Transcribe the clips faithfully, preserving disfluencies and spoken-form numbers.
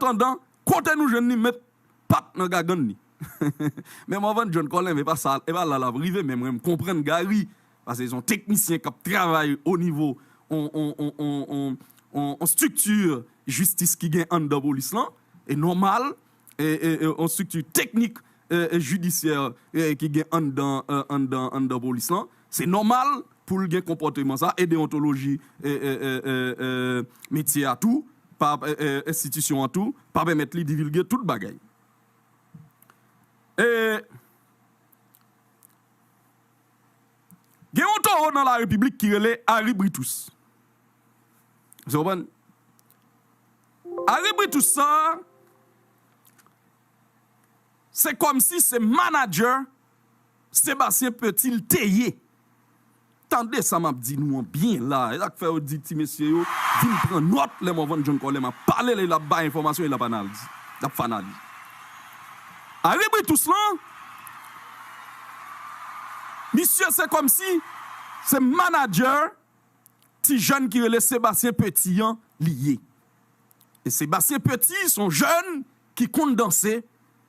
atandan, kote nou jwenn li met pat nan gagann li. Men Morvan John Colem, e pa sa, e pa la l ap rive, men mwen m konprann Gary, paske se yon teknisyen k ap travay o nivo on, on, on, on, on, on, on strikti jistis ki gen anndan polis lan, e nòmal, e, e, e, on strikti teknik, e, e, jidisyè, e, ki gen anndan, e, anndan, anndan polis lan, se nòmal pou l gen konpòteman sa, e deontoloji, e, e, e, e, e, metye a tou, pa, e, e, enstitisyon an tou, pa pèmèt li divilge tout bagay. E, gen yon towo nan la repiblik ki rele Harry Britus. Ou konprann? Harry Britus sa, se kòmsi se manadjè Sebastien Petit l te ye. Tande sa m ap di nou an byen la. E sa k fè yo di ti mesye yo vin pran nòt lè Morvan John Colem ap pale, lè l ap bay enfòmasyon, lè l ap analize. L ap fè analiz. Harry Britus lan, misye se kòmsi se manadjè ti jèn ki rele Sebastien Petit an li ye. E Sebastien Petit se yon jèn ki konn danse,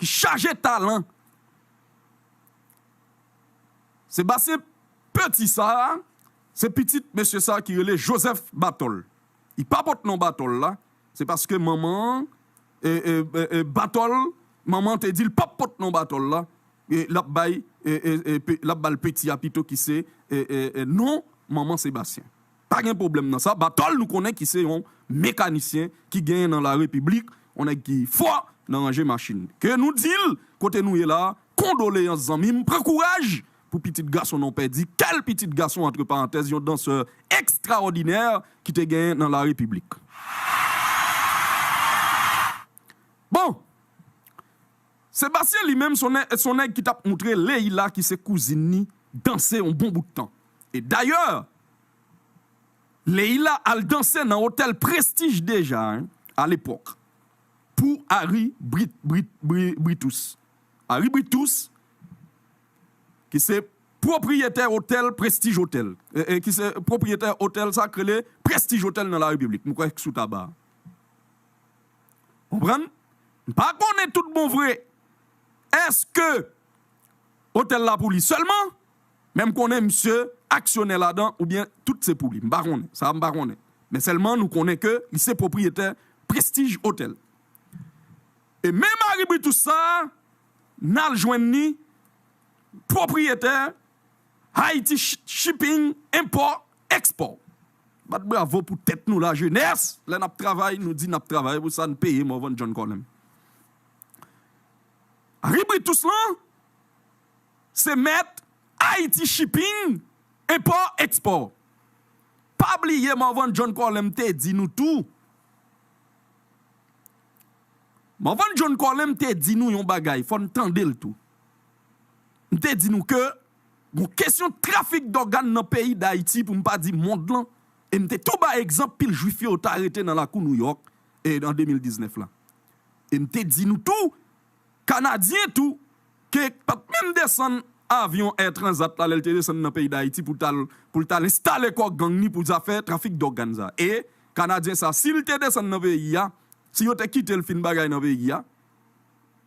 ki chaje talan. Sebastien Petit sa a, se pitit mesye sa a ki rele Joseph Batol. Li pa pot non Batol la, se paske manman an, e, e, e, e, Batol, manman an te di l p ap pot non Batol la, e, l ap bay, e, e, e, pe- l ap ba l Peti a pito ki se, e, e, e, non manman Sebastien. Pa gen pwoblèm nan sa. Batol nou konnen ki se yon mekanisyen ki genyen nan la repiblik, yon nèg ki fò nan ranje machin. Ke nou di l, kote nou ye la, kondoleyans zanmi m, pran kouraj pou pitit gason nou pèdi. Kèl pitit gason, antre parantèz, yon dansè ekstraòdinè ki te genyen nan la repiblik. Bon, Sebastien li menm, se yon nè- se yon nèg ki t ap moutre Leila, ki se kouzin ni, danse yon bon bout tan. E dayè, Leila al danse nan otèl Prestige deja, hein, a lepòk, pou Harry Brit- Brit- Bri- Britus. Harry Britus, ki se pwopriyetè otèl Prestige Hotel, e, e, ki se pwopriyetè otèl sa k rele Prestige Hotel nan la repiblik. M kwè k sou taba. Konprann? M pa konnen tout bon vre. Èske otèl la pou li sèlman? Men m konnen misye aksyonè ladan oubyen tout se pou li. M pa konnen. Sa a m pa konnen. Men sèlman nou konnen ke li se pwopriyetè Prestige Hotel. E menm Harry Britus sa a, n al jwenn li pwopriyetè Haiti Sh- Shipping, Import, Export. Bat bravo pou tèt nou, lajenès. Lè n ap travay, nou di n ap travay pou sa, n peye Morvan John Colem. Harry Britus lan, se mèt Haiti Shipping, Import, Export. Pa bliye Morvan John Colem te di nou tou. Morvan John Colem te di nou yon bagay, fò n tande l tou. M te di nou ke gon kesyon trafik dògàn nan peyi Dayiti, pou m pa di mond lan, e m te tou bay egzanp pil jwif yo ta rete nan lakou Nouyòk, e, an de mil diznèf la. E m te di nou tou, Kanadyen tou, ke pa t menm desann avyon Air Transat la, lè l te desann nan peyi Dayiti pou l t al, pou l t al enstale kò gang ni pou zafè trafik dògàn sa. E Kanadyen sa, si l te desann nan peyi a, si yo te kite l fin bagay nan peyi a,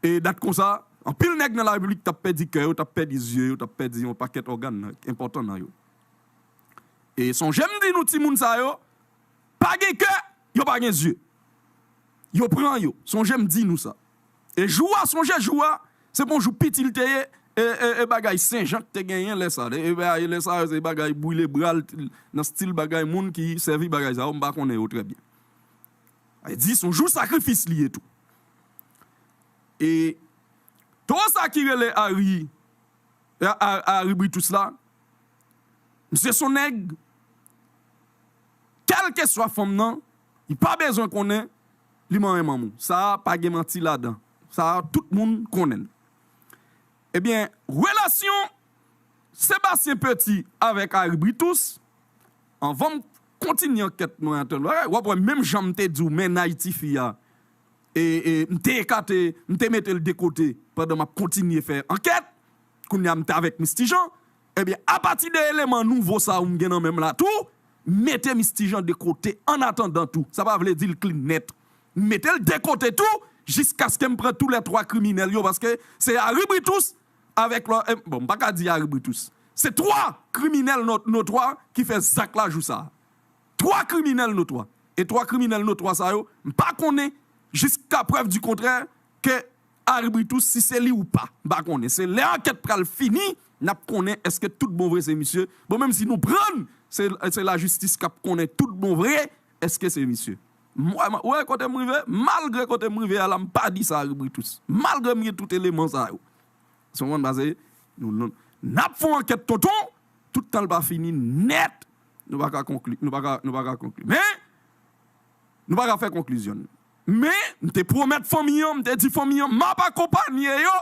e dat konsa, anpil nèg nan la repiblik t ap pèdi kè yo, t ap pèdi zye yo, t ap pèdi yon pakèt ògàn enpòtan nan yo. E sonje m di nou timoun sa yo, pa gen kè, yo pa gen zye. Yo pran yo. Sonje m di nou sa. E jou a, sonje jou a, se pa yon jou piti l te ye, e, e, e bagay Sen Jan k te genyen lè sa. E, e, e lè sa, se bagay brile bra l, nan stil bagay moun ki sèvi bagay sa yo, m pa konnen yo trè byen. Sa vle di, se yon jou sakrifis li ye tou. E towo sa ki rele Harry, e, A- A- Harry Britus la, misye se yon nèg, kèlkeswa fanm nan, li pa bezwen konnen li manyen manman w. Sa a pa gen manti ladan. Sa a tout moun konnen l. Ebyen, relasyon Sebastien Petit avèk Harry Britus, anvan m kontinye ankèt mwen an, w ap wè menm jan m te di w mennaj tifi a, e, e, m te ekate, m te mete l de kote pandan m ap kontinye fè ankèt. Kounye a m te avèk Misty Jean. Ebyen, apati de eleman nouvo sa yo m gen nan men m la tou, m mete Misty Jean de kote annatandan tou. Sa pa vle di l clean nèt. M mete l de kote tou, jiskaske m pran tou lè twa kriminèl yo, paske se Harry Britous avèk lò, eh, bon, m pa ka di Harry Britous. Se twa kriminèl no-, notwa ki fè zak la jou sa a. Twa kriminèl notwa. E twa kriminèl notwa sa yo, m pa konnen, jiska prèv di kontrè, ke Harry Britous, si se li ou pa, m pa konnen. Se lè ankèt pral fini, n ap konnen èske tout bon vre se misye. Bon, menm si nou pran l, se, se lajistis k ap konnen tout bon vre èske se misye. M wè, m wè kote m rive, malgre kote m rive a la, m pa di sa Harry Britous. Malgre m gen tout eleman sa yo. Se konprann, pase nou, nou, n ap fè yon ankèt tonton, tout tan l pa fini nèt, nou pa ka konkli, nou pa ka, nou pa ka konkli. Men, nou pa ka fè konklizyon. Men, m te pwomèt fanmi an, m te di fanmi an, m ap akonpanye yo.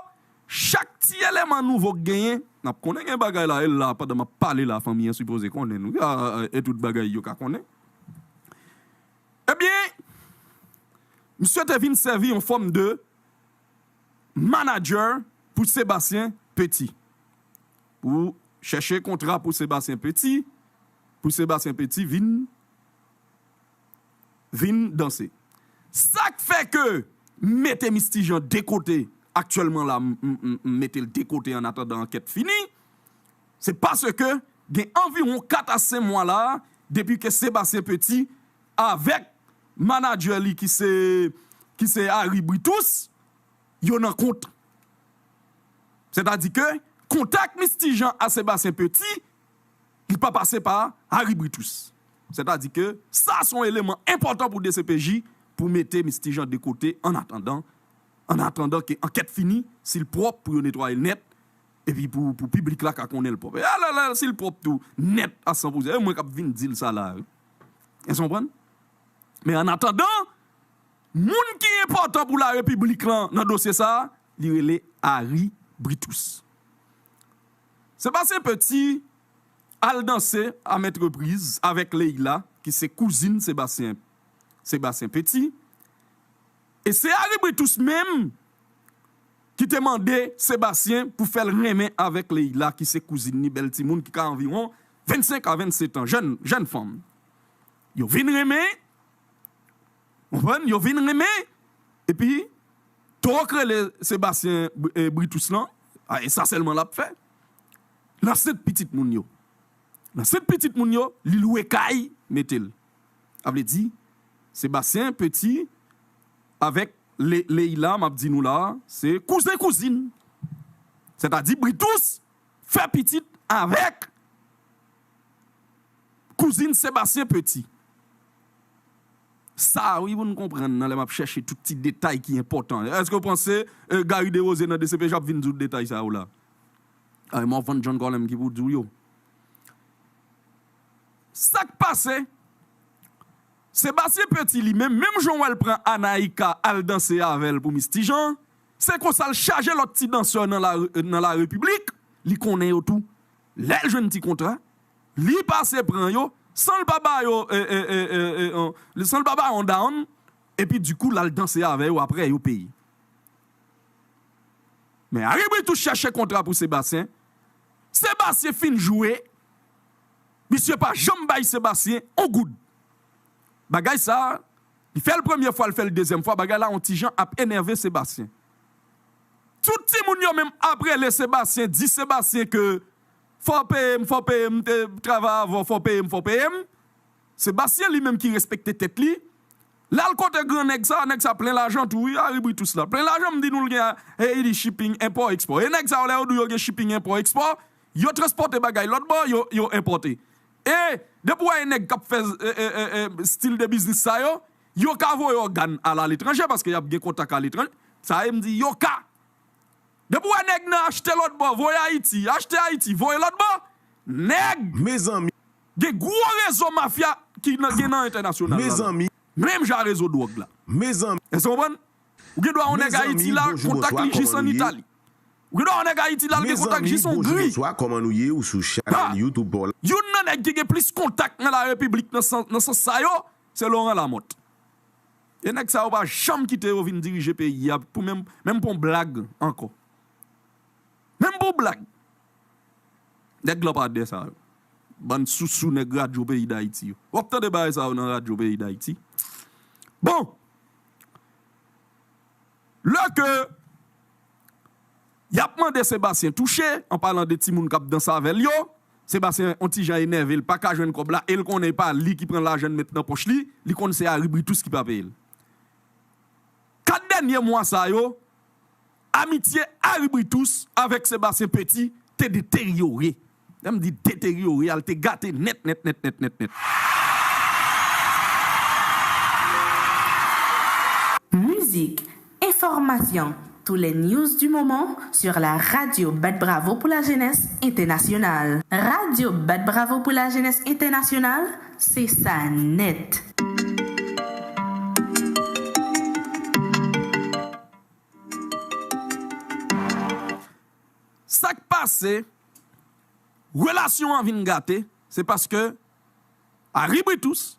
Chak ti eleman nouvo k genyen, n ap konnen gen bagay la, e la, pandan m ap pale la, fanmi an sipoze konnen nou. A, e tout bagay yo ka konnen. Ebyen, misye te vin sèvi yon fòm de manager pou Sébastien Petit. Pou chèche kontra pou Sébastien Petit, pou Sébastien Petit vin, vin danse. Sa k fè ke m mete Misty Jean de kote aktyèlman la, m, m, m, m mete l de kote an atandan ankèt fini, se paske gen anviwon kat a senk mwa la, depi ke Sébastien Petit avèk manager li ki se, ki se Harry Britous, yo nan kont. Sètadi ke kontak Misty Jean a Sébastien Petit, li pa pase pa Harry Britous. Sètadi ke sa se yon eleman enpòtan pou D C P J pou mete Misty Jean de kote an atandan, an atandan ke ankèt fini, si l pwòp pou yo netwaye l nèt, epi pou, pou piblik la ka konnen l pwòp. E alè, alè, si l pwòp tou nèt a san pou san, e mwen k ap vin di l sa la, wi. Èske w konprann? Men an atandan, moun ki enpòtan pou larepiblik lan nan dosye sa a, li rele Harry Britous. Sébastien Petit al danse a Mèt Repriz avèk Leila, ki se kouzin Sébastien, Sébastien Petit. E se Harry Britous menm ki te mande Sébastien pou fè l renmen avèk Leila, ki se kouzin li, bèl timoun ki ka anviwon vennsenk a vennsetan, jèn, jèn fanm. Yo vin renmen, konprann, yo vin renmen, epi Torok rele Sébastien, e, Britous lan, a, e sa sèlman l ap fè. L ansent pitit moun yo. L ansent pitit moun yo, li lwe kay, mete l. Sa vle di, Sébastien Petit avèk Le-, Leila, m ap di nou la, se kouzen kouzin. Sètadi Britous fè pitit avèk kouzin Sébastien Petit. Sa, wi, pou n konprann nan lè m ap chèche tout ti detay ki enpòtan. Èske w panse, e, Gary Desrosiers nan D C P J ap vin di w detay sa yo la? A, e Morvan John Colem ki pou di w yo. Sa k pase, Sébastien Petit li menm, menm jan w wè l pran Anaïka al danse avè l pou Misty Jean, se konsa l chaje lòt ti dansè nan la, nan la repiblik, li konnen yo tou. Lè l jwenn ti kontra, li pase pran yo, san l pa ba yo, e, e, e, e, e, an, san l pa ba yo on down, epi dikou l al danse avè yo, aprè yo peye. Men Harry Britous chèche kontra pou Sébastien. Sébastien fin jwe. Misye pa janm bay Sébastien on goud. Bagay sa, li fè l premye fwa, li fè l dezyèm fwa. Bagay la, on ti jan ap enève Sébastien. Tout timoun yo menm ap rele Sébastien, di Sébastien ke fò w peye m, fò w peye m, m te travay avè w, fò w peye m, fò w peye m. Sébastien li menm ki respekte tèt li, l al kote gran nèg sa, nèg sa plen lajan tou, wi, Harry Britous la. Plen lajan, m di nou l gen Haiti Shipping, enpò, ekspò. E nèg sa yo, lè yo di w yo gen shipping, enpò, ekspò, yo transpòte bagay lòt bò, yo, yo enpòte. E depi w wè nèg k ap fè, e, e, e, e, stil de biznis sa yo, yo ka voye ògàn al aletranje, paske y ap gen kontak aletranje. Sa e m di yo ka. Depi w wè nèg nan achte lòt bò, voye Ayiti, achte Ayiti, voye lòt bò, nèg Mezanmi, gen gwo rezo mafya ki nan, gen nan entènasyonal la. Mezanmi, menm jan rezo dwòg la. Mezanmi, èske w konprann? Ou gen dwa yon nèg Ayiti la, kontak li jis ann Itali. Ou gen dwa yon nèg Ayiti la, l gen kontak jis Ongri. Mezanmi, bonjou, bonswa, kòman nou ye? Ou sou chanèl YouTube pa w la. Youn nan nèg ki gen plis kontak nan la repiblik nan sans, nan sans sa yo, se Laurent Lamothe. E nèg sa yo pa janm kite yo vin dirije peyi a pou menm, menm pou yon blag ankò. Menm pou blag. Nèg lanpadè sa yo. Bann sousou nèg radyo peyi Dayiti yo. W ap tande bagay sa yo nan radyo peyi Dayiti. Bon, Lè ke y ap mande Sebastien touche, an palan de timoun k ap danse avè l yo, Sebastien on ti jan enève, l pa ka jwenn kòb la, e l konnen e pa li ki pran lajan l met nan pòch li, li konn se Harry Britus ki pa peye l. Kat dènye mwa sa yo, amitye Harry Britus avèk Sebastien Petit te deteryore. Lè m di deteryore, al te gate nèt, nèt, nèt, nèt, nèt, nèt. Musique, information, tous les news du moment sur la radio Bat Bravo pour la jeunesse internationale. Radio Bat Bravo pour la jeunesse internationale, c'est ça net. Sa k pase, relasyon an vin gate, se paske Harry Britus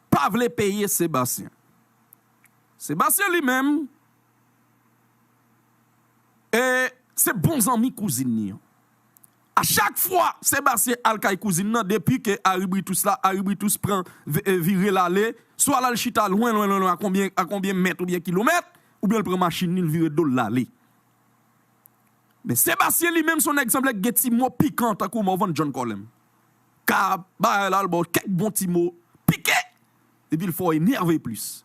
pa vle peye Sebastien. Sebastien li menm, e se bon zanmi kouzin li an. A chak fwa Sebastien al kay kouzin nan, depi ke Harry Britus la, Harry Britus pran vi- e, vire l ale, swa l al chita lwen, lwen, lwen, lwen, a konbyen, a konbyen mèt oubyen kilomèt, oubyen l pran machin li, l vire do l l ale. Men Sebastien li menm se yon nèg sanble k gen ti mo pikan tankou Morvan John Colem. Ka bagay la, l ba w kèk bon ti mo pike, epi l fè w enève plis.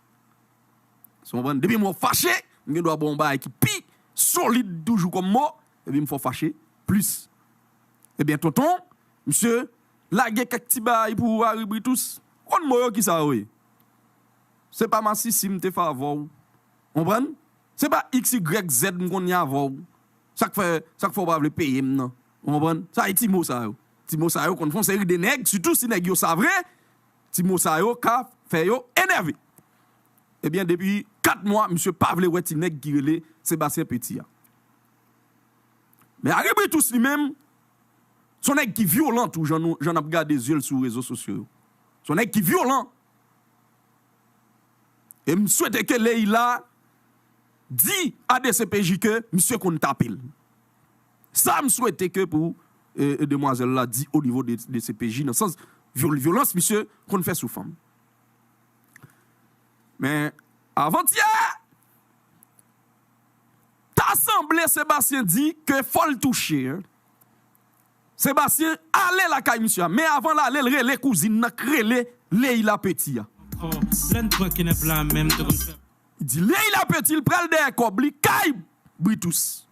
Sa w konprann? Depi m wè w fache, m gen dwa ba w yon bagay ki pi solid toujou kòm mo, epi m fè w fache plis. Ebyen, tonton, misye lage kèk ti bagay pou Harry Britus. Konn mo yo kisa yo ye? Se pa masisi m te fè avè w. Konprann? Se pa X Y Z m konn ye avè w. Sa k fè, sa k fè w pa vle peye m nan? Ou konprann? Sa e ti mo sa yo. Ti mo sa yo konn fè yon seri de nèg, sitou si nèg yo sa vre, ti mo sa yo ka fè yo enève. Ebyen, depi kat mwa, misye pa vle wè ti nèg ki rele Sebastien Petit a. Men Harry Britus li menm, se yon nèg ki vyolan tou, jan nou, jan n ap gade zye l sou rezo sosyo yo. Se yon nèg ki vyolan. E m swete ke Leila di a D C P J ke misye konn tape l. Sa m swete ke pou e, e, demwazèl la di o nivo de D C P J nan sans vyol, vyolans misye konn fè sou fanm. Men avantyè, ta sanble Sebastien di ke fò l touche. Sebastien ale lakay misye a, men avan l ale, l rele kouzin nan k rele Leila Petit a. Lè n pran kenèp la menm te konn fè. Li di Leila Petit, l pral dèyè kòb li kay Britus.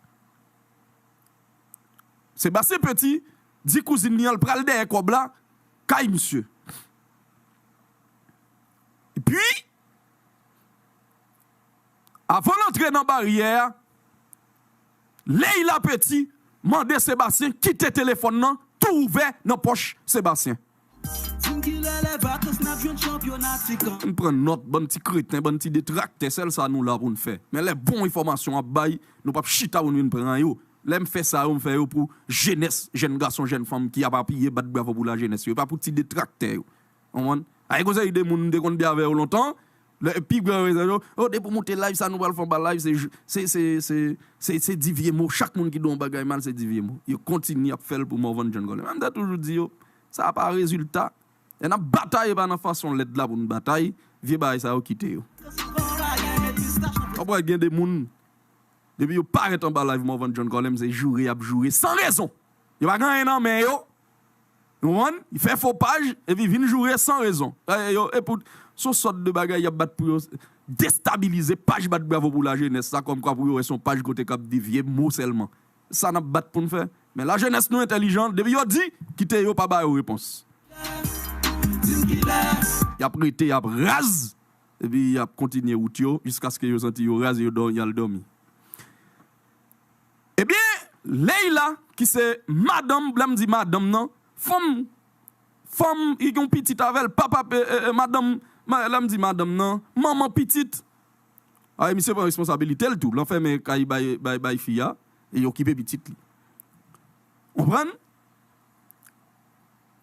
Sebastien Petit di kouzin li an, l pral dèyè kòb la kay misye. Epi, avan l antre nan baryè a, Leila Petit mande Sebastien kite telefòn nan tou ouvè nan pòch Sebastien. N pran nòt, bann ti kreten, bann ti detraktè, sèl sa nou la pou n fè. Men lè bon enfòmasyon ap bay, nou p ap chita pou n vin pran yo. Lè m fè sa yo, m fè yo pou jenès, jèn gason, jèn fanm ki ap apiye, bat bravo pou lajenès yo. E pa pou ti detraktè yo. Konprann? Ay, gon seri de moun m te konn byen avè yo lontan, lè, pi gran rezon yo, oh, depi w moute live sa, nou pral fè anba live, se, se, se, se, se, se di vye mo. Chak moun ki di yon bagay mal, se di vye mo. Yo kontinye ap fè l pou Morvan John Colem. Mwen, m te toujou di yo, sa pa rezilta. Lè n ap batay, e pa nan fason lèd la pou n batay, vye bagay sa yo kite yo. W ap wè gen de moun, depi yo parèt anba live Morvan John Colem, se joure y ap joure san rezon. Yo pa gen anyen nan men yo. Ou konprann? Li fè fo paj, epi vin joure san rezon. E, yo, e pou, se yon sòt de bagay y ap bat pou yo destabilize paj bat bravo pou lajenès la, kòmkwa pou yo wè se yon paj kote k ap di vye mo sèlman. Sa n ap bat pou n fè. Men lajenès nou entèlijan, depi yo di, kite yo pa ba yo repons. Y ap rete, y ap raz, epi y ap kontinye wout yo, jiskaske yo santi yo raz, yo dò-, y al dòmi. Ebyen, Leila, ki se madanm, lè m di madanm nan, fanm, fanm, li gen yon pitit avè l, papa, e, e, e, madanm, ma-, lè m di madanm nan, manman pitit. A, e misye pran responsabilite l tou, l anfèmen kay bay, bay, bay fi a, e l okipe pitit li. Konprann?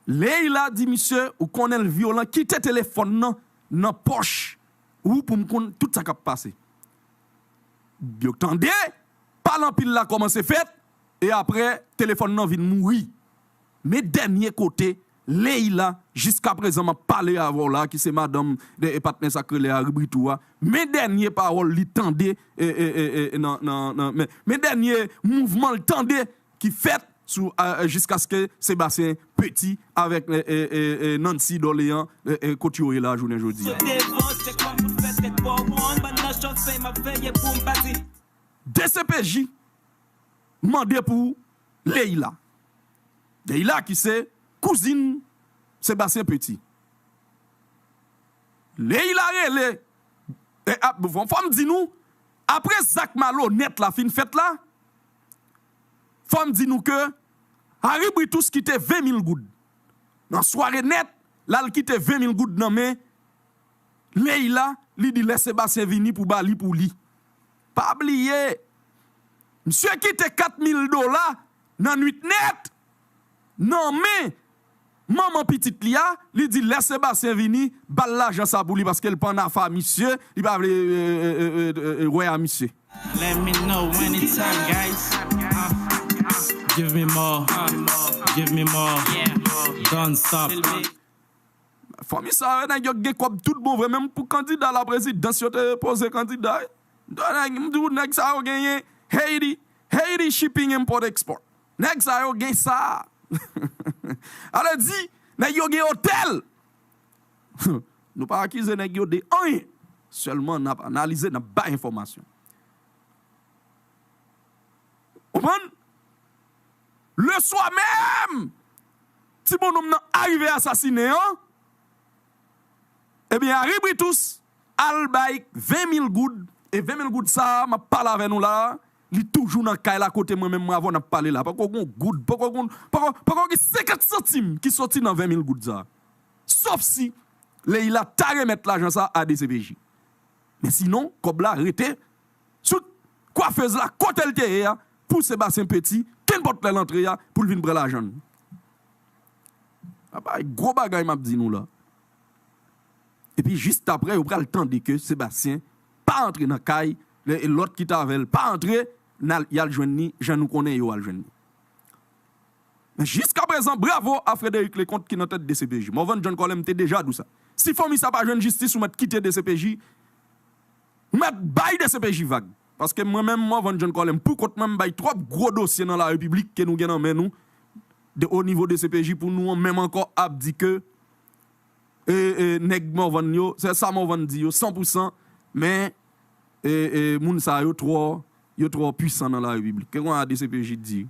Leila di misye, ou konnen l vyolan, kite telefòn nan nan pòch ou pou m konn tout sa k ap pase. Yo tande, pale anpil la kòmanse fèt, e apre, telefòn nan vin mouri. Men dènye kote Leila, jiskaprezan m ap pale avè w la, ki se madanm de, e patnè sa k rele Harry Britou a, men dènye pawòl li tande, e, e, e, e, nan, nan, nan, men, men dènye mouvman l tande ki fèt sou, e, e, jiskaske Sébastien Petit avèk, e, e, e, e, Nancy Dorléans, e, e, kot yo ye la jounen jodi a. D C P J mande pou Leila. Leila ki se kouzin Sébastien Petit. Leila rele, e, ap, fò, fò m di nou, apre zak malonèt la fin fèt la, fò m di nou ke Harry Britus kite ven mil goud. Nan sware nèt, l al kite ven mil goud nan men Leila, li di lè Sébastien vini pou ba li pou li. Pa bliye, misye kite kat mil dola nan nwit nèt, nan men manman pitit li a, li di lè Sébastien vini, ba l lajan sa pou li paske l pa nan afa misye, li pa vle, e, e, e, e, e, wè a misye. Let me know anytime, guys. Uh, give me more, uh, give me more. Don't stop. Fanmi sa yo, nèg yo gen kòb tout bon vre, menm pou kandida laprezidans yo te poze kandida. Donk, nèg, m di w, nèg sa yo genyen Haiti, Haiti Shipping Import Export. Nèg sa yo gen sa. A vle di, nèg yo gen otèl. Nou pa akize nèg yo de anyen. Sèlman n ap analize, n ap bay enfòmasyon. Konprann? Leswa menm, ti bonnonm nan arive asasinen an, ebyen, Harry Britus al bay ven mil goud, e ven mil goud sa a, m ap pale avè nou la a, li toujou nan kay la kote mwen menm mwen avè w n ap pale la. Poko gon goud, poko gon, poko, poko gen senkant santim ki soti nan ven mil goud sa a. Sof si Leila ta remèt lajan sa a D C P J. Men sinon, kòb la rete sou kwafez la, kote l te ye a, pou Sébastien Petit, kenpòt lè l antre a, pou l vin pran lajan l. Apa, gwo bagay m ap di nou la. Epi, jis apre, yo pral tande ke Sébastien pa antre nan kay, lè, lòt ki t avè l pa antre, n al, y al jwenn li, jan nou konnen yo al jwenn li. Men jiskaprezan, bravo a Frédéric Leconte ki nan tèt D C P J. Morvan John Colem te deja di w sa. Si fanmi sa pa jwenn jistis, ou mèt kite D C P J, ou mèt bay D C P J vag. Paske mwen menm, Morvan John Colem, pou kont mwen, m bay twòp gwo dosye nan larepiblik ke nou gen nan men nou, de, o nivo D C P J, pou nou menm ankò ap di ke e, e, nèg Morvan yo, se sa Morvan di yo, san pou san, men, e, e, moun sa yo twò, yo twò pwisan nan larepiblik. Ke konn D C P J di.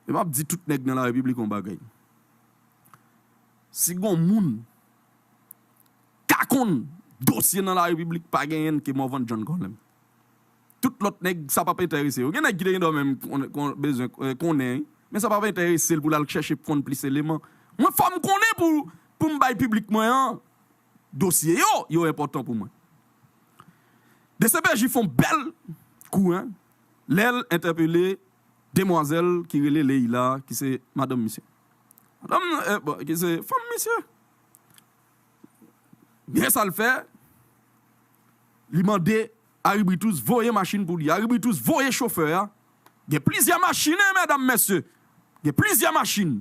E m ap di tout nèg nan larepiblik yon bagay. Si gon moun ka konn dosye nan larepiblik, pa genyen ke Morvan John Colem. Tout lòt nèg, sa p ap enterese yo. Gen nèg ki te gen dwa menm kon, kon, bezwen, eh, konnen, wi. Men sa p ap enterese l pou l al chèche konn plis eleman. Mwen, fò m konnen pou, pou m bay piblik mwen an dosye yo, yo enpòtan pou mwen. D C P J fè yon bèl kou, en, lè l entèpele demwazèl ki rele Leila, ki se madanm misye. Madanm, eh, bon, ki se fanm misye. Men sa l fè, li mande Harry Britus voye machin pou li. Harry Britus voye chofè a. Gen plizyè machin, en, medam, mesye. Gen plizyè machin.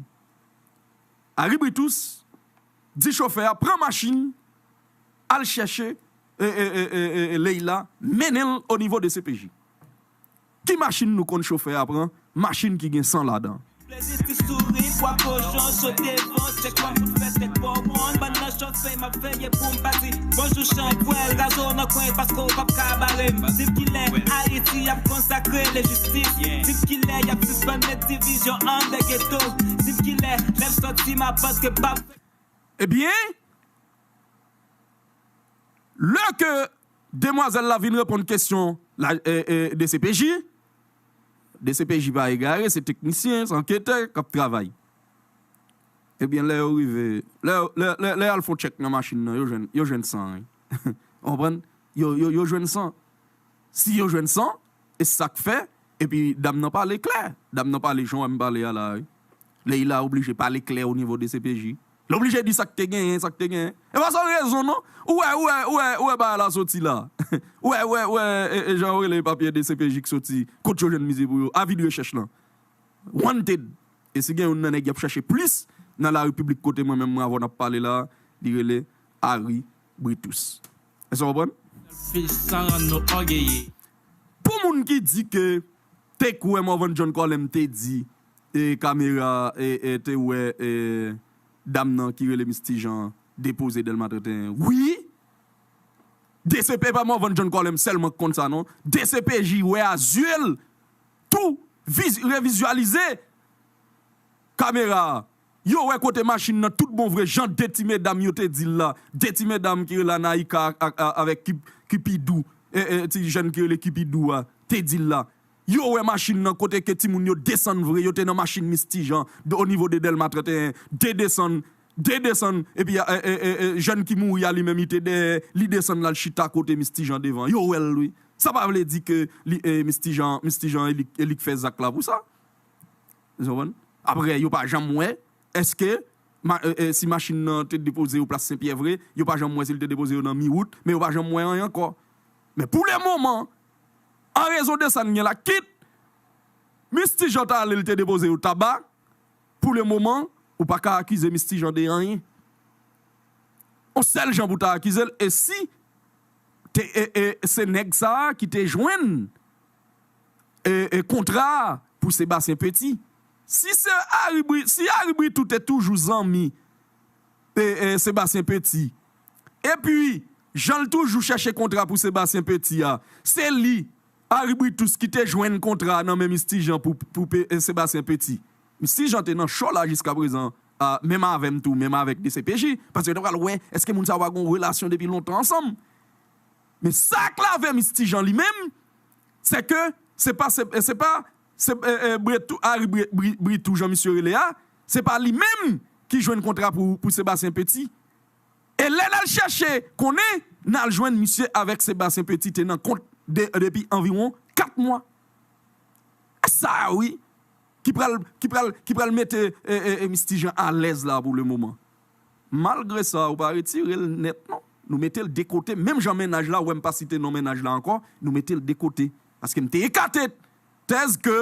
Harry Britus di chofè a, pran machin, al chèche, e, e, e, e, e, Leila, mennen l o nivo D C P J. Ki machin nou konn chofè a pran? Machin ki gen san ladan. Plezi ti souri, bwa kochon, sote bon, se kòm pou fè tèt bò wonn, bann nan chòfe, m ap veye pou m pati. Bonjou, chan pwèl, razo nan kwen, paske w p ap ka bare m. Di m kilè Ayiti ap konsakre lejistis. Di m kilè y ap sispann met divizyon anndan geto. Di m kilè lè m sòti m ap antre, p ap Ebyen, lè ke demwazèl la vin reponn kesyon la, e, e, D C P J, D C P J pa egare, se teknisyen, se anketè k ap travay. Ebyen, lè yo rive, lè, lè, lè, lè y al fè yon tchèk nan machin nan, yo jwenn, yo jwenn san, wi. Ou konprann? Yo, yo, yo jwenn san. Si yo jwenn san, e sa k fè, epi dam nan pale klè. Dam nan pale jan w wè m pale a la, wi. Leila oblije pale klè o nivo D C P J. L oblije di sa k te genyen, sa k te genyen. E pa sèl rezon, non. Ou wè, ou wè, ou wè, ou wè bagay la soti la. Ou wè, ou wè, ou wè, e, e, jan yo rele papye D C P J k soti, kot yo jwenn misye pou yo, avi de rechèch lan. Wanted. E si gen youn nan nèg y ap chèche plis, nan larepiblik kote mwen menm mwen avè w n ap pale la, li rele Harry Britus. Èske w konprann? Pou moun ki di ke te kwè Morvan John Colem te di e kamera e, e te wè e dam nan ki rele Misty Jean depoze Dèlma trannteyen. Wi! D C P pa Morvan John Colem sèlman k konn sa non. D C P J wè a zye l tou, viz- revizyalize kamera a. Yo wè kote machin nan tout bon vre, jan de ti medam yo te di l la. De ti medam ki rele Anaïka ak, ak, avèk Kip- Kipidou, e, e, ti jèn ki rele Kipidou a, te di l la. Yo wè machin nan kote ke timoun yo desann vre, yo te nan machin Misty Jean, de, o nivo de Dèlma trannteyen, de desann, de desann, epi e, e, e, e, jèn ki mouri a li menm, li te dèyè, li desann l al chita kote Misty Jean devan. Yo wè l, wi. Sa pa vle di ke li, e, Misty Jean, Misty Jean e li, e li k fè zak la pou sa. Ou konprann? Apre, yo pa janm wè, èske ma- e, e, si machin nan te depoze yo plas Senpyè vre, yo pa janm wè si l te depoze yo nan mi wout, men yo pa janm wè anyen ankò. Men pou le moman, an rezon de sa n gen la, kit Misty Jean ta ale l te depoze yo Taba, pou le moman, ou pa ka akize Misty Jean de anyen. On sèl jan pou ta akize l, e si te, e, e, se nèg sa a ki te jwenn e, e, kontra a pou Sebastien Petit. Si se Harry Bri- si Harry Britou te toujou zanmi e, e, Sebastien Petit, epi jan l toujou chèche kontra pou Sebastien Petit a, se li, Harry Britus, ki te jwenn kontra a nan men Misty Jean pou, pou pe- e, Sebastien Petit. Misty Jean te nan cho la jiska prezan, a, menm avè m tou, menm avèk D C P J, paske yo te pral wè èske moun sa yo pa gen yon relasyon depi lontan ansanm. Men sa k lave Misty Jean li menm, se ke se pa se, se pa se e, e, Bretou, Harry Bre- Bri- Britou jan misye rele a, se pa li menm ki jwenn kontra pou, pou Sebastien Petit. E lè n al chèche konnen, n al jwenn misye avèk Sebastien Petit te nan kont de, depi anviwon kat mwa. E sa wi ki pral, ki pral, ki pral mete e, e, e, Misty Jean alèz la pou le moman. Malgre sa, ou pa retire l nèt non. Nou mete l de kote. Menm jan mennaj la, ou wè m pa site non mennaj la ankò, nou mete l de kote. Paske m te ekate tèz ke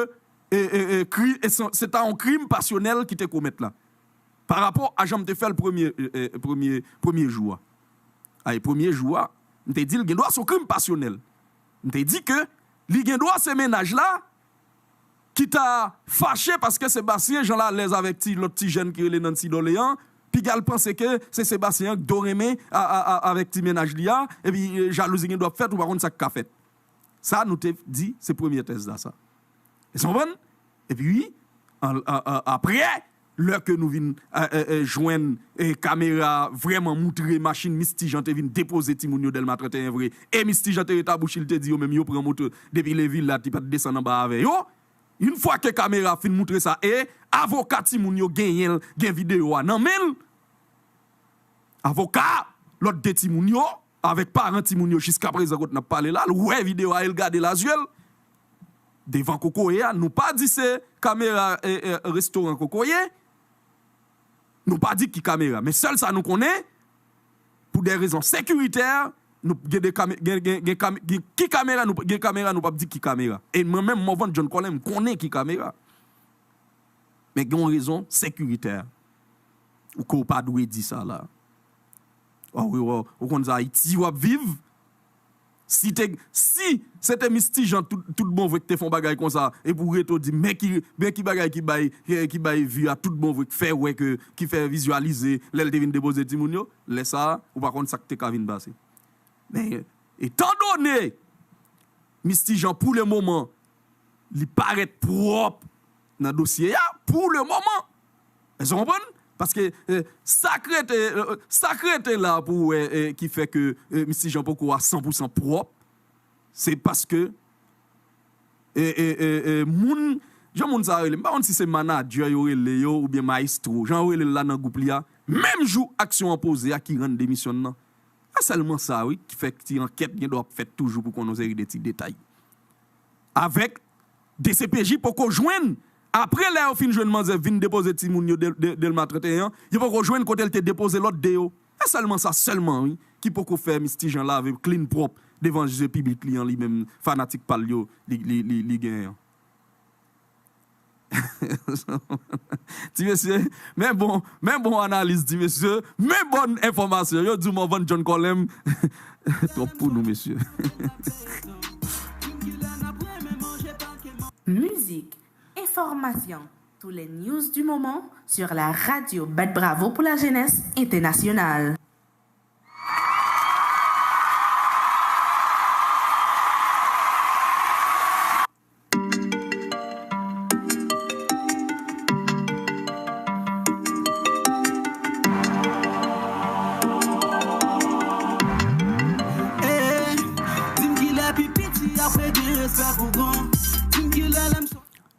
e, e, e, kri- e se, se ta yon krim pasyonèl ki te komèt la. Parapò a jan m te fè l premye, e, e, premye, premye jou a. Ay, premye jou a, m te di l gen dwa se yon krim pasyonèl. M te di ke li gen dwa se mennaj la ki ta fache paske Sebastien Jean l alèz avèk ti, lòt ti jèn ki rele Nancy Dorléans, piga l panse ke se Sebastien an k do renmen a, a, a, avèk ti mennaj li a, epi e, jalouzi gen dwa ap fèt, ou pa konn sa k ka fèt. Sa nou te di, se premye tèz la sa. Èske w konprann? Epi wi, an- an- an- apre, lè ke nou vin e, e, e, jwenn e, kamera vrèman moutre machin Misty Jean te vin depoze timoun yo Dèlma trannteyen vre, e Misty Jean te ret a bouch li te di yo menm yo pran moto depi Levila, li pa t desann anba avè yo. Yon fwa ke kamera fin moutre sa, e avoka timoun yo genyen l, gen videyo a nan men l. Avoka lòt de timoun yo, avèk paran timoun yo jiska prezan kote n ap pale la, l wè videyo a e l gade l a zye l. Devan kokoye a, nou pa di se kamera e, e, restoran kokoye. Nou pa di ki kamera. Men sèl sa nou konnen, pou de rezon sekiritè, nou gen de kame- gen, gen, gen, kame- gen ki kamera, nou gen kamera, nou p ap di ki kamera. E mwen menm, Morvan John Colem, m konnen ki kamera. Men gen yon rezon sekiritè. Ou ke w pa dwe di sa la. Ò wi, ò, ou konn sa Ayiti w ap viv? Si te, si se te Misty Jean tout, tout bon vre ki te fè yon bagay konsa, epi w rete w di, men ki, men ki bagay ki bay, ki, ki bay vi a tout bon vre, ki fè wè ke, ki fè vizyalize lè l te vin depoze timoun yo, lè sa a, ou pa konn sa k te ka vin pase. Men, etandone Misty Jean, pou le moman, li parèt pwòp nan dosye a, pou le moman. Èske w konprann? Paske e, sa k rete, e, sa k rete la pou wè e, ki fè ke e, Misty Jean poko a san pou san pwòp, se paske e, e, e, e, moun, jan moun sa rele, m pa konn si se manadjè yo rele yo oubyen mayestwo, jan yo rele l la nan gwoup li a, menm jou aksyon an poze a ki rann demisyon l nan. A sèlman sa wi, ki fè ti ankèt gen dwa ap fèt toujou pou konn yon seri de ti detay. Avèk D C P J poko jwenn. Apre lè yo fin jwenn manzè vin depoze timoun yo Dèl- Dèl- Dèlma trannteyen an, yo poko jwenn kote l te depoze lòt de yo. E sèlman sa sèlman wi, ki poko fè Misty Jean lave clean pwòp devan zye piblik li an, li menm fanatik pa l yo li, li, li, li genyen an. Ti mesye, men bon, men bon analiz, ti mesye, men bòn enfòmasyon. Yo di w Morvan John Colem. Twòp pou nou, mesye. Mizik, enfòmasyon, tous les news du moment sur la radio Bat Bravo pour la jeunesse internationale.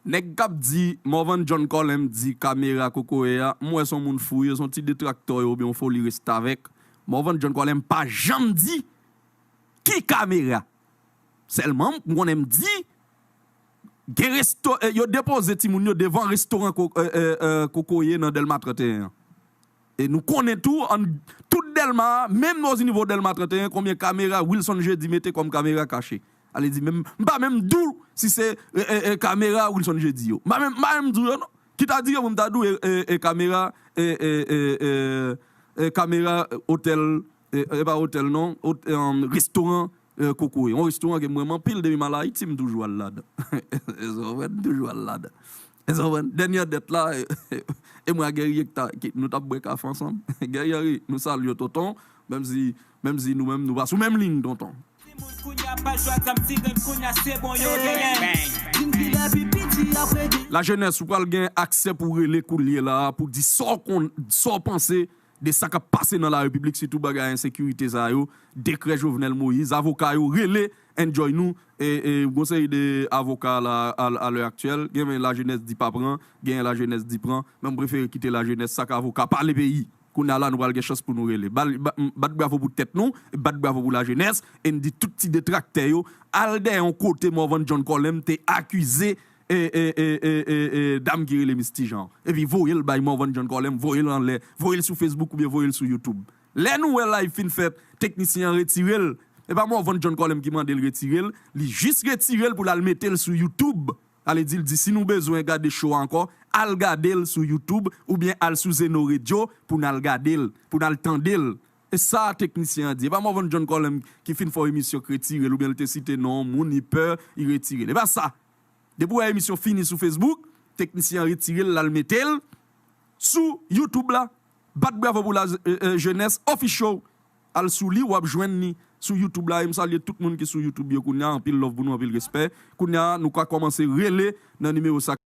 Nèg k ap di Morvan John Colem di kamera kokoye a, m wè se yon moun fou, yo se yon ti detraktè yo oubyen yon foli restavèk. Morvan John Colem pa janm di ki kamera. Sèlman m konnen m di gen resto, eh, yo depoze timoun yo devan restoran ko, eh, eh, eh, kokoye nan Dèlma trannteyen an. E nou konnen tou, an, tout Dèlma a, menm o nivo Dèlma trannteyen, konbyen kamera Wilson Jeudi mete kòm kamera kache. Ale di menm, m pa menm di w si se eh, eh, eh, kamera Wilson Jeudi yo. M pa menm, m pa menm di w yo non. Kit a di yo pou m ta di w e, e, e kamera e, e, e, e, e kamera otèl, e, e pa otèl non, ot, e, restoran eh, kokoye. Yon restoran ke m renmen anpil depi m al Ayiti, m toujou al ladan. Èske w konprann? M toujou al ladan. Èske w konprann? Dènye dèt la, e mwen ak Guerrier ki ta, ki, nou t ap bwè kafe ansanm. Guerrier, nou salye w, tonton. Menm si, menm si nou menm, nou pa sou menm liy, tonton. Lajenès, ou pral gen aksè pou rele koulye la a, pou di sa w konn, sa w panse de sa k ap pase nan larepiblik, sitou bagay ensekirite sa yo, dekrè Jovenel Moïse, avoka yo rele, enjoy nou, e, e, gon seri de avoka la, a, a lè aktyèl, gen lajenès di pa pran, gen lajenès di pran, men m prefere kite lajenès, sa k avoka pale peyi. Kounye a la, nou pral gen chans pou nou rele. Bat, bat, bat bravo pou tèt nou, bat bravo pou lajenès, e n di tout ti detraktè yo, al dèyè yon kote Morvan John Colem te akize e, e, e, e, e, e, dam ki rele Miss Tijan. Epi voye l bay Morvan John Colem, voye l anlè, voye l sou Facebook oubyen voye l sou YouTube. Lè nou wè live fin fèt, teknisyen an retire l. E pa Morvan John Colem ki mande l retire l, li jis retire l pou l al mete l sou YouTube. Ale di l di si nou bezwen gade show a ankò, al gade l sou YouTube oubyen al sou Zeno Radio pou n al gade l, pou n al tande l. E sa teknisyen an di. E pa Morvan John Colem ki fin fè yon emisyon k retire l oubyen l te site non yon moun, li pè, li retire l. E pa sa. Depi w wè emisyon fini sou Facebook, teknisyen an retire l, l al mete l sou YouTube la. Bat bravo pou la, eh, eh, jeunesse official. Al sou li, w ap jwenn li sou YouTube la. E m salye tout moun ki sou YouTube yo kounye a. Anpil love pou nou, anpil respè. Kounye a, nou ka kòmanse rele nan nimewo sa.